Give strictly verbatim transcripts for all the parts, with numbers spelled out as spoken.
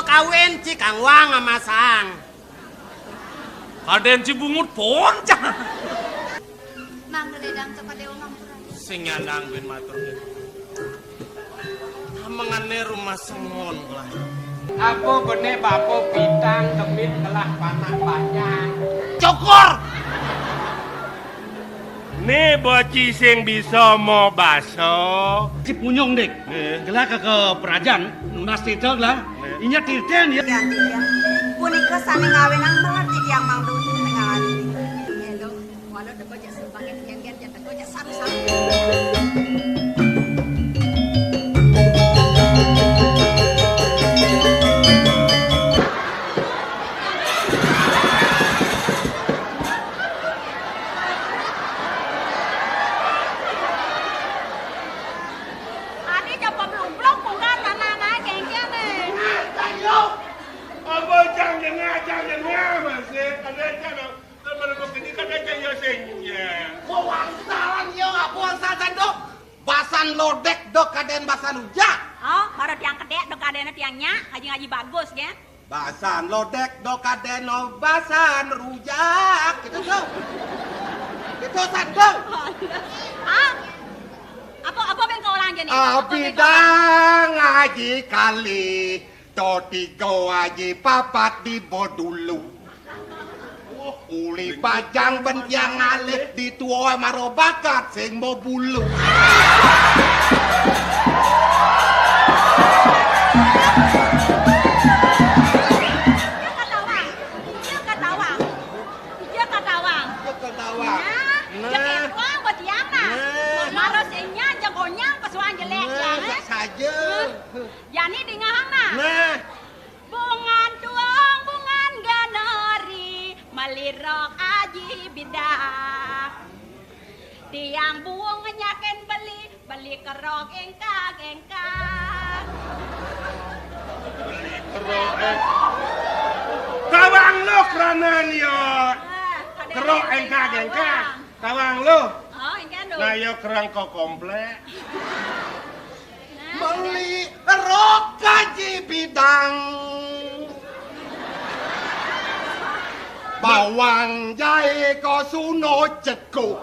Kawin ci kang wang ama sang. Kadén ci bungut poncang. Mangga ledang ka Padewa ngampura. Sing nyandang bin matur. Amengané rumah sengon lah. Apa bené bapa pitang demit ngelah panak banyak. Cukur. Né bocah sing bisa mobasa. Ci Punyung, Dik. Nggih. Gelah ka, ka perajan, nunas tita gelah. Nggih. Inya titén ya. Tiang, tiang. Punika sané ngawinang melah titiang mangdun tengah ati. Nggih, Dok. Walau teka jak sembangin kengken, jak teka jak saru-saru. Adi coba blung-blung pungkar tanah naik kengkene. Apa cang jengah, cang jengah masih ada cang. Temen kok ini kan ada ya sing ya. Mau wangsalan ya, apa wangsalan tuh? Basan lodék dok kadén basan rujak. Oh, baru tiang kedék dok kadén tiang nyak, ngaji-ngaji bagus, ya. Basan lodék dok kadén no basan rujak. Gitu tuh. Gitu sandung. Ah, apa, apa bén kaulang jani? Apa bén kaulang? Abidang ngaji kali, to tiga aji papat di bodulu. Uli bajang bentiang ngalih di tua maro bakat sing mau bulu. Iya katawang. Iya katawang. Iya katawang. Iya katawang. Nah, nah. Iya katawang buat tiang nah. Nah. Maro sing nya jagonyang pesuan jelek. Nah, ya, eh? Saja. Jani dingahang nah. Nah. Bungan tuong, bungan ganari, meli rok aji bidang. Tiang buung nyaken beli, beli kerok engkag-engkag. Beli kerok, eh. Tawang luh keranan ya. Ah, kerok engkag-engkag. Tawang luh. Oh, engkag luh. Nah, ya kerang kok komplek. Beli rok aji bidang. Bawang jahe ko suno ceko.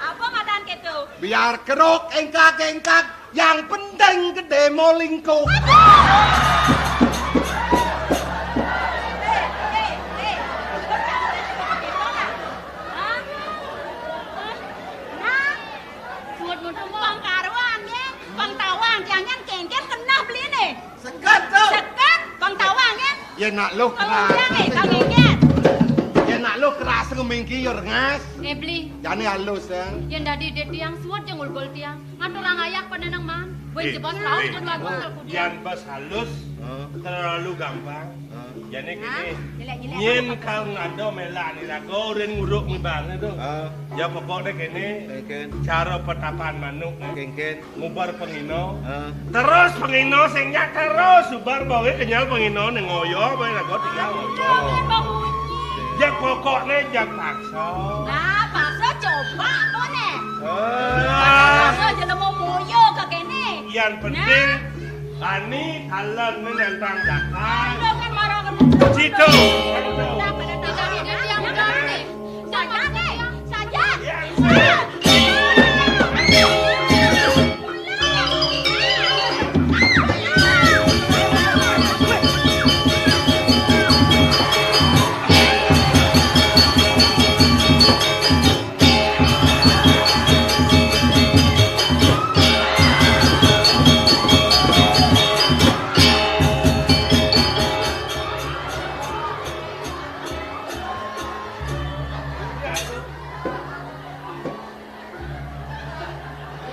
Apa madan keto? Biar kerok engkag-engkag, yang penting gedé molingko. Eh, eh, eh. Hah? Hah? Nah, Suud mutu pang karuan, ya. Pang tawang, tiang nyan kengken kenah beli nih. Seket tuh. Seket, pang tawang, ya. Ya nak luh keras. Pang kengken. Ya nak luh keras ngemingki ya rengas. Eh, beli. Jani halus, ya. Yang dadi dia tiang suud yang ulgul tiang. Ngaturang ayak pada nang man. Boy jebos laut jeung lagu. Yan bas halus, terlalu gampang. Jani kini, nyen kal ngado mela ni raga, urin nguruk mibane tu. Ya pokokne kene, cara petapan manuk ni. Ngubar pengino. Terus pengino sing nyak terus ubar bawe kenyal pengino ning ngoyo bae raga tinggal ngoyo. Ya pokokne jak paksa. Nah, paksa coba apa ne? Paksa jelema moyo ka kene. Yang penting Ani, talon ni nentang dakan. Aduh, kan marah kan. Situ. Kenapa datang dari dia yang berani? Saja nih, saja.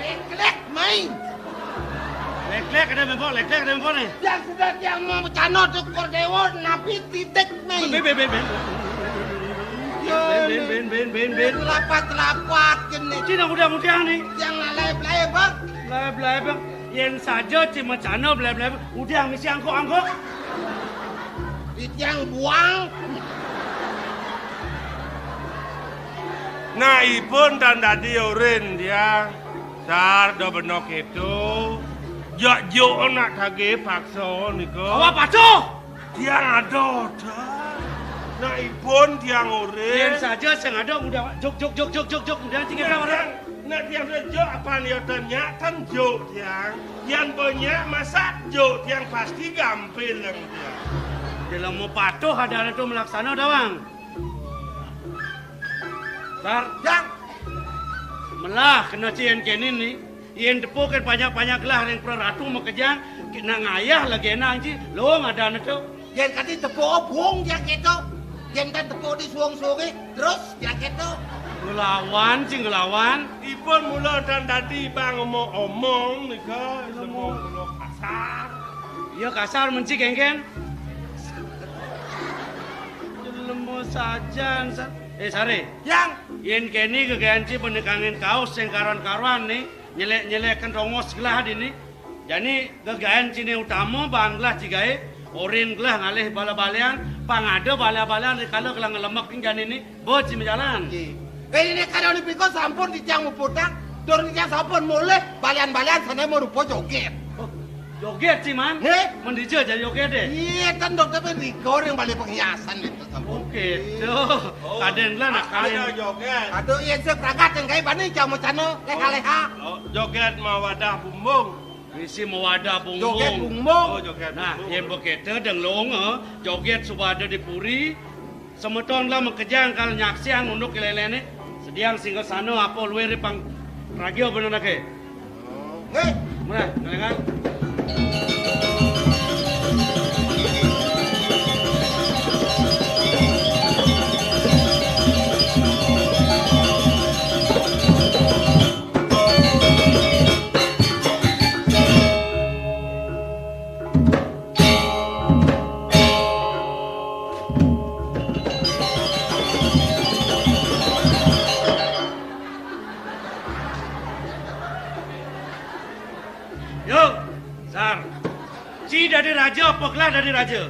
Lek-lek, mai. Lek-lek ada bempok, lek-lek ada bempok nih. Yang sudah yang mau cano tuh kordewo, napi titik, mai. Be, be, be, be. Ya, ben, ben, ben, ben, ben, ben. Lapat-lapat gini. Cina udah mudiang nih. Yang lalai belai, Bang. Lalai belai, Bang. Yen saja cimecana bleb-bleb, udiang misi angkuk-angkuk. Di tiang buang. Nah, ipun tan dadi urin tiang. Sar do benok itu. Jak juk nak tagih paksa nika. Awak patuh. Tiang ada, dah. Nak ipun tiang urip. Yen saja sing ada udah juk, juk, juk, juk, juk, juk, udah tiga orang. Nak tiang juk apa nih, tanya tan juk tiang. Yang banyak masak juk tiang pasti gampil yang tiang. Jelema patuh ada tu melaksana dawang. Bar. Yang. Melah kena cien kenin ni. Yen tepukin banyak-banyak gelah ring praratu makejang, nak ngayah lagi enang ji, long ada tu. Yen kati tepuk bung dia keto. Yen tan tepuk di suang-suange, terus dia keto. Ngelawan ji ngelawan. Ipun mula tan dadi bang omong-omong nika, lemo mula kasar. Iya kasar menci kengken. Lemo sajan sa-, eh sare. Yang. Yen keni gegaen ci benekangin kaos sing karuan-karuan ni. Nyelek-nyelekkan rongos gelah dini. Jani gegaen cine utama baan gelah cigae, orin gelah ngalih bala-balian, pang ada bala-balian rikala gelah ngelemek jani ni, ba ci majalan. Nggih. Eh, ini kadang nipika sampun titiang muputang, tur titiang sampun mulih balian-balian sane marupa joget. Oh, joget ci man? Nggih. Men dija jani joget deh? Iya, ten dokter pun rigor yang balik penghiasan itu sampun. Oh, gitu. Oh, kaden gelah nak kain. Ada joget. Aduh, iya, saya perangkat yang kayak bani jam macana, leha-leha. Oh, joget mawadah bumbung. Bisi mawadah bumbung. Joget bumbung. Oh, joget bumbung. Nah, yen beketa deng long, eh, joget suba ada di puri. Semeton lah makejang kal nyaksiang unduk kelelene. Sediang singgah sana apa luwe ripang ragio bener nake. Nggih. Mulai, ngelengan. Yo, Sar. Ci dadi raja apa gelah dadi raja?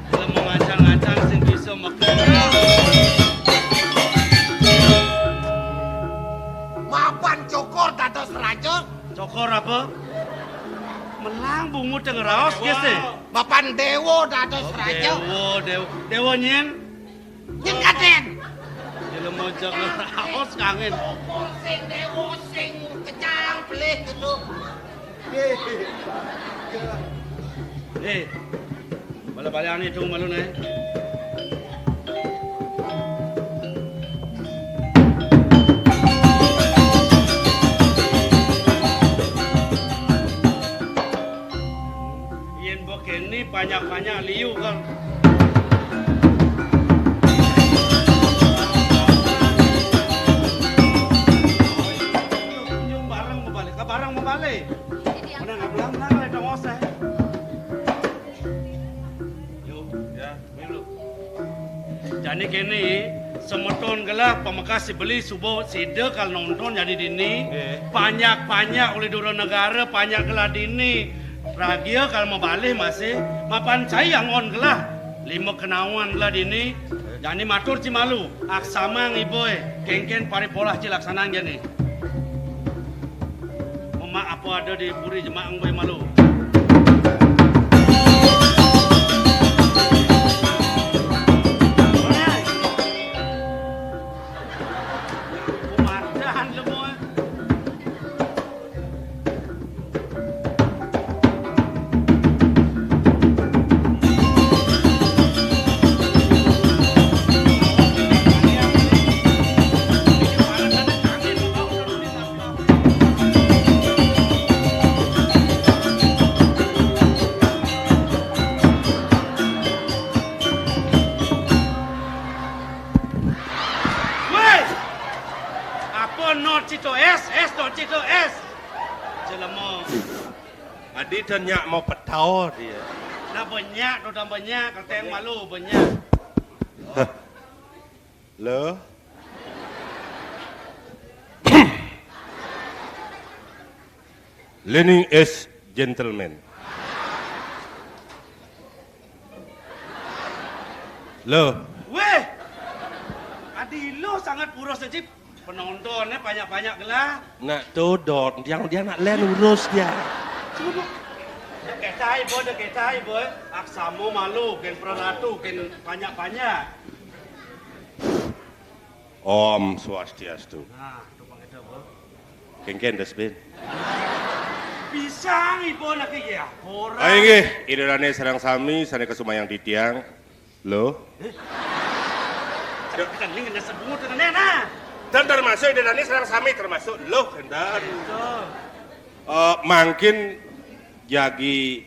Lemu ngancang-ngancang sing bisa mekar. Mapan cokor dados raja. Cokor apa? Melang bungut yang raos, guys, deh. Mapan dewa dados raja. Dewa, dewa, dewa nyen. Nyen kaden. Jelema jaga raos kangen. Sing dewa sing kejang pelih gitu. Eh, bala-bala ni tung malu nai. Yen beken ni banyak-banyak liu kan. Kunjung bareng mebalik, ka bareng mebalik. Mana nak bilang, mana nak dong oseh. Yo, ya, main dulu. Jani kene, semeton gelah pamekas si beli suba sida kal nonton jani dini. Nggih. Panjak-panjak oleh dura negara, panjak gelah dini. Ragia kal mabalih masih, mapan cai angon gelah. Lima kenawan gelah dini. Jani matur ci malu, aksamang iboy, kengken paripolah ci laksanang jani. Memak apa ada di puri jemak engboy malu. Kumardan lemu, eh. Weh! Apa not cito es, es not cito es? Jelema. Adi tu nyak mau petau dia. Nah, banyak tu, dah banyak, kata yang malu, banyak. Lo? Learning is gentleman. Lo? Weh! Adi lo sangat puros, Cip. Penontonné banyak-banyak gelah. Nak todot, tiang, tiang nak lén urus tiang. Dek kéto, Ibu, dek kéto, Ibu. Aksama malu, kén praratu, kén banyak-banyak. Om Swastiastu. Nah, to pang kéto, Bu. Kénkén, Desbin. Pisang, Ibu, nak ya, ora. Inggih, Ida dané sareng sami sané kasumayang titiang. Loh. Kening kena sebut, kena, nah. Dan termasuk Ida dané sareng sami termasuk loh, kénten. Betul. Eh, mangkin jagi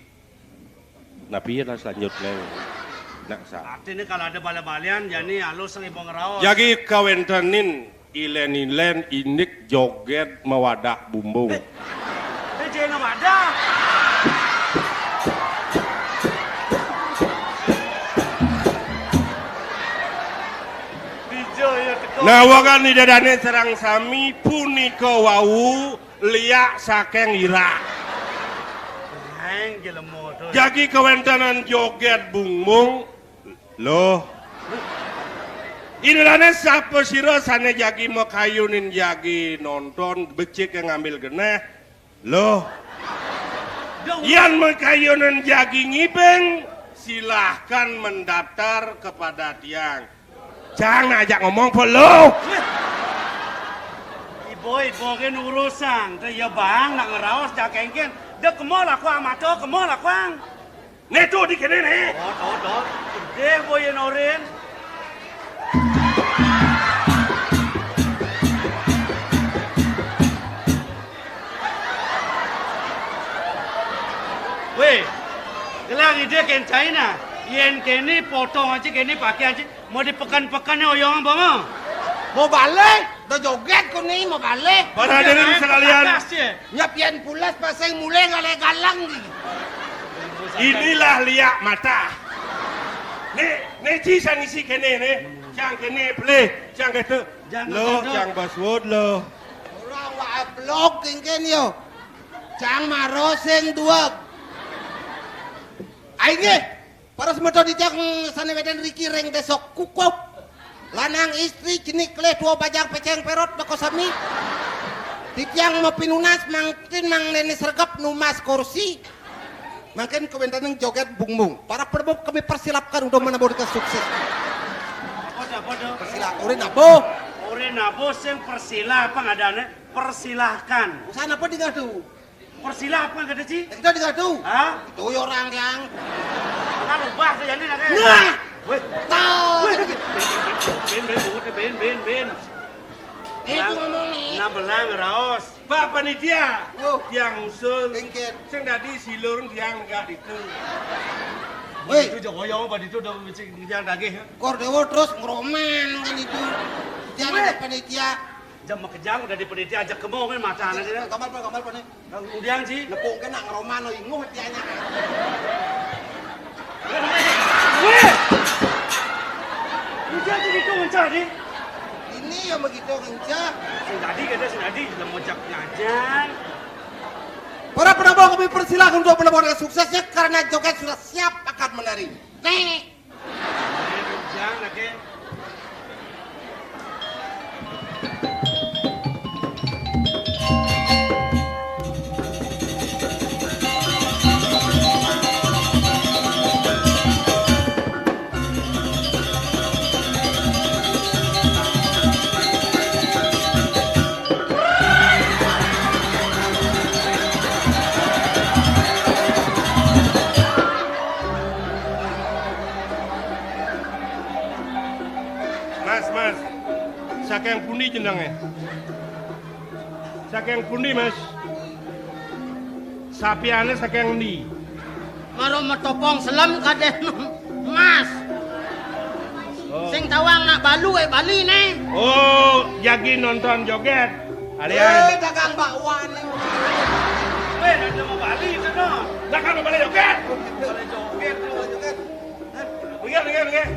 napi ya lah selanjutnya. Nak sa. Artinya kalau ada bala-balian, jani alus sing Ibu ngraos. Jagi kawéntenin ilén-ilén indik jogét mawadah bumbung. Eh, jani mawadah. Dijaya teka. Nawegang Ida dané sareng sami punika wau liak saking irak. Aing jelema to. Jagi kawéntenan jogét bumbung. Loh. Ida dané sapasira sané jagi makayunin jagi nonton, becik ngambil genah. Loh. Yan makayunin jagi ngibing, silahkan mendaftar kepada tiang. Cang nak ajak ngomong apa loh? Ibu, Ibu gén urusan. Té ya Bang, nak ngraos jak kénkén. Dek kemo lakuang mato, kemo lakuang. Né to di kéné né. Oh, to, to. Gedé boya norin. Wéh, gelah ngidih kén China. Yén kéné potong aja, kéné pakai aja. Mau di peken-peken oyong apa mau? Mau balik, udah joget ku nih, mau balik. Para hadirin sekalian, nyap yén pulas pasang mulai ngalé galang nih. Inilah liak mata. Nih, nih ci sang isi kéné nih. Cang kéné pelih, cang kéto. Loh, cang baswud loh. Orang wa blog kénkén yo. Cang maroseng dueg. Aing gé. Para semeton titiang sané wédan riki ring désa Kukup. Lanang istri cenik kelih tua bajang pécéng pérot bako sami. Titiang mapinunas mangkin mangdané sregep numbas kursi. Mangkin kawéntenan jogét bumbung. Para prabu kami persilapkan untuk menambah dengan sukses. Apa dah, apa dah? Persilap-, urin apa? Urin apa sing persilap apa ngadané? Persilahkan. Usaha apa dingadu? Persilap apa kata Ci? Kita dingadu. Hah? Itu ya orang yang. Kan ubah tuh jadi nak. Nah. Wéh. Tahu. Wéh. Bin, bin, bin, bin, bin, bin. Itu ngomong nih. Nah, belang raos. Pak panitia. Yo. Tiang usul. Kénkén. Sing dadi silur tiang enggak itu. Wéh. Itu Jokowi apa itu udah mesti tiang dagih. Kor Dewa terus ngeromen kan itu. Tiang panitia. Jam makejang udah di panitia ajak kemo kan mata anak dia. Gambar apa, gambar apa nih? Udiang, Ci. Nepung kena ngeroman lo inguh tianya. Wéh! Udiang tuh gitu ngencah, di. Ini yang begitu ngencah. Sing tadi kata sing tadi, lemocak ngajang. Para penambang kami persilakan untuk penambang dengan suksesnya karena joget sudah siap akan menari. Nih. Mas, Mas. Saking pundi jenengé? Saking pundi, Mas? Sapiané saking endi? Maro metopong selem kadén, Mas. Oh. Sing tawang nak balu, eh, Bali né. Oh, jagi nonton jogét. Alian. Eh, dagang bakwan. Wéh, ada mau Bali itu, no. Dagang mau Bali jogét. Bali jogét, no. Minggir, minggir, minggir.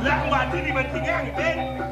Lah, mati di bantingan, Ben.